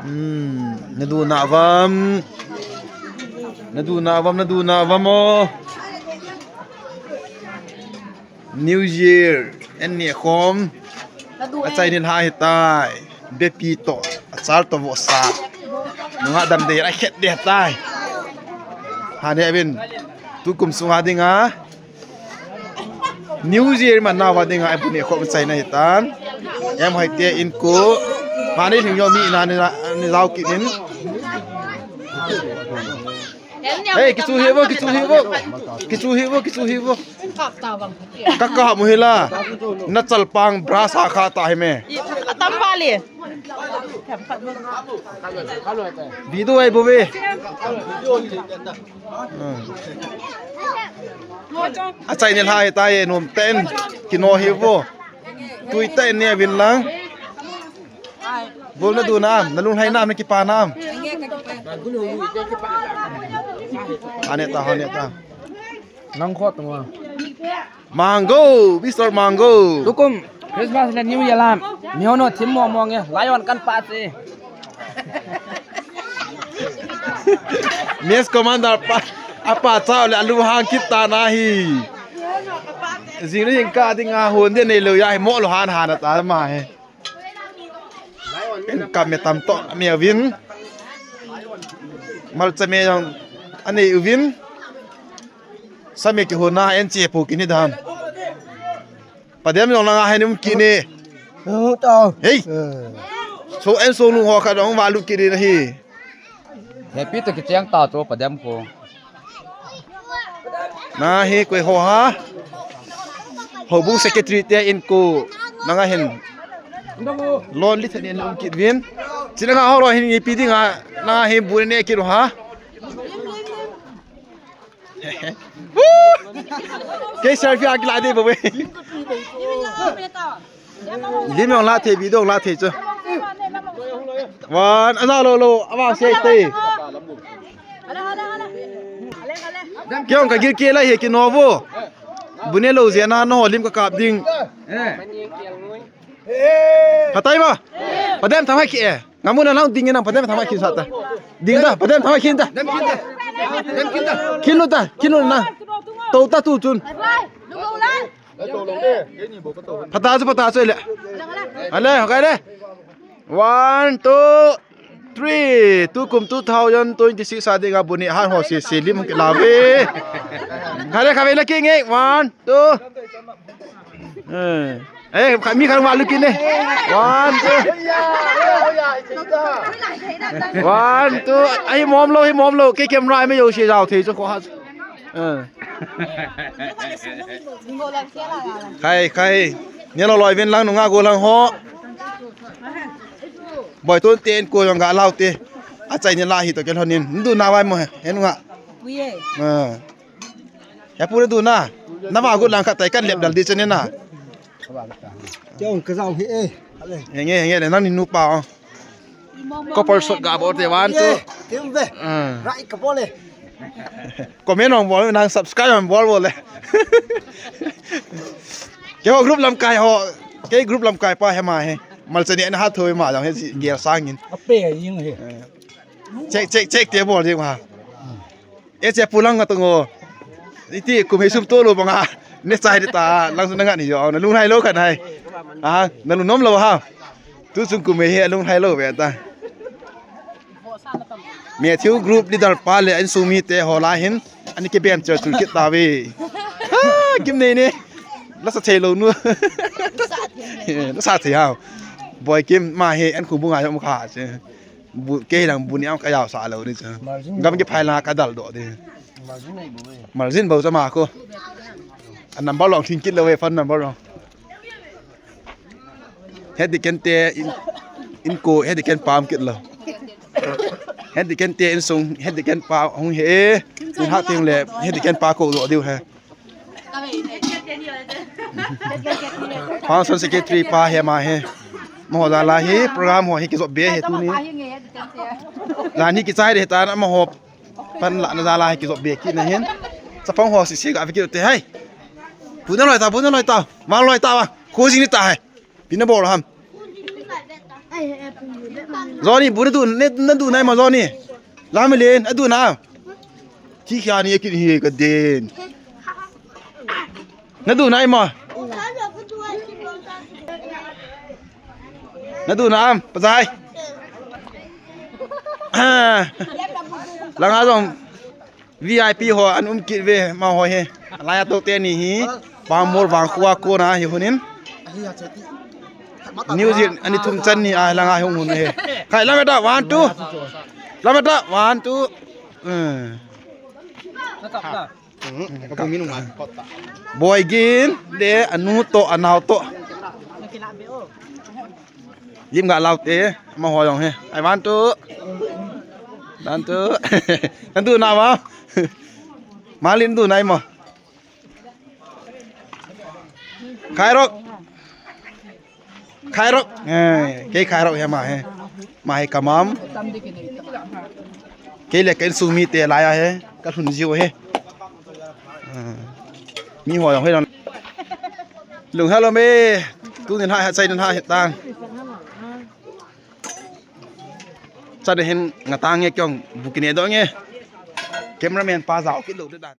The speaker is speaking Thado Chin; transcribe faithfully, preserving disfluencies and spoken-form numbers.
Hmm, nadu na vam. Nadu na vam, nadu na vam o. New Year, en ni khom. Achai ni hai tai. Bepi to, achar to vosa. Nunga dam de, a khet de tai. Ha ne bin. Tukum sunga dinga. New Year man na va dinga, bu ni khom chai na hitan. Em hai te in ko. Ma ni thing yo mi na ni, ni lau ki nin. Hey, kichu hi vo, kichu hi vo. Kichu hi vo, kichu hi vo. Ka ka mu hila. Na chalpang bra sa kha ta hi me. Atam vale. Video ai bo ve. Achai ni hai tai nom ten. Kino hi vo. Tui tai ni vin lang. Bol na du nam, na lunglhai nam, na kipa nam. Ane ta, ane ta. Nang khot tungwa. Mango, Mister Mango. Tukum, Christmas le New Year lam. Mi hono thim mo mo nge, lion kan pa che. Mess commander pa, apa chao le alu hang kit ta na hi. Jing le jing ka ding a hon de nei lo ya hi mo lo han han ta ma he. En ka me tam to me vin. Malcha me jong anei uvin. Sa me ki hona en che pu ki ni dan. Padem jong langa hen um ki ni. Hei. So en so nu ho kha dong va lu ki ni na hi. Happy to kicheng ta to padem ko. Na hi koi ho ha. Houbung secretary te in ko nanga hin. Lon li thani um kit vin. China nga ho lo hin ipi dinga na hi bu ne kit ha. Ke selfie a kila de bo be. Lim jong la thei, video jong la thei chu. One, ana lo lo, awa sei te. Kei jong ka gil ke la hi kino vo. Bu ne lo jeh a na no lim ka kap ding. Phatai ba? Padem tham hai ki e. Ngamu na nang ding na padem tham hai ki sa ta. Ding da, padem tham hai ki ta. Khin lo ta, khin lo na. To ta tu chun. Phata chu, phata chu le. Ale, okay le. One, two, three. Tukum two thousand twenty-six a dinga bu ni han ho si si lim ki la ve. Khale, khale la ki nge. One, two. Eh. Eh, mi khan wa lu ki ne. One, two. One, two. Ai mom lo, ai mom lo. Ke camera me yo si jao thei chu ko ha. Eh. Khai, khai. Ni lo loi vin lang nunga go lang ho. Boi ton ten ko jong ga lau te. Achai ni la hi to ke lhonin. Ndu na vai mo he. He nunga. Ui e. Eh. Ya pu du na. Na va go lang khat tai kan lep dal di chene na. Jong ka jao hi e. Henge, henge le nang ni nu pa. Couple shot ga bol te one, two. Tim ve. Ah. Rai ka bol le. Comment ong bol, nang subscribe ong bol bol le. Ke ho group lamkai ho. Ke group lamkai pa he ma he. Malcha ni na ha thoi ma jong he si gel sangin. Ape jing he. Check, check, check te bol jing ma. E che pulang nga tongo. Iti kum hei sum to lo banga. Ne chai di ta lang sun nga ni yo. Na lung hai lo kan hai. Ah, na lung nom lo ha. Tu chung kum hei lung hai lo ve ta. Matthew group leader pa le an sumi te ho la hin. Ani ke ben chur chur kit ta ve. Ha, kim nei ne. La sa thei lo nu. La sa thei ha. Boy kim ma he an khu bu nga yo mu kha che. Bu, kei lang bu ni am ka yau sa lo ni cha. Margin. Gam ke phai la ka dal do de. Margin nei bu e. Margin bo cha ma ko. A number long thing kit lo e, phone number long. He di ken te in, in ko he di ken pam kit lo. He di ken te in sung he di ken pa hung he. In ha ting le he di ken pa ko do diu he. Function secretary pa he ma he. Mo da la hi program ho hi ki jo be he tu ni. La ni ki chai de ta na mo ho. Pan la na da la hi ki jo be ki na hin. Sa phong ho si si ga vi ki te hai. Bu na loi ta, bu na loi ta. Ma loi ta ba. Ko si ni ta hai. Pi na bol ham. Johnny, bu nadu, ne, nadu nai mo Johnny. Lam len, adu na. Thi khia ni kin hi ka den. Nadu nai mo. Nadu na am, pazai. Ah. Langa jong V I P ho an um kit ve, amaho hi. Laiya to teni hi. Vangmol vangkhua kona hi hunin. New Zealand ani thum chan ni a langa hung hun hi. Khai lameta one, two. Lameta one, two. Hmm. Boy Gin le anu to anao to. Lim ga lau te, amaho jong hi. Ai one, two. One, two. Nadu na ma. Malin du nai mo. Khairok. Khairok. Eh, kei Khairok hi ama hi. Ama hi kamam. Kei le kei sumi te laiya hi. Ka lhun jiu hi. Ah. Miho jong hi jong. Lung hello me. Tunin hai, hai, sai nin hai, tan. Sa de hin ngatang nge kyong bukine do nge. Cameraman pa jao kit lou de dan.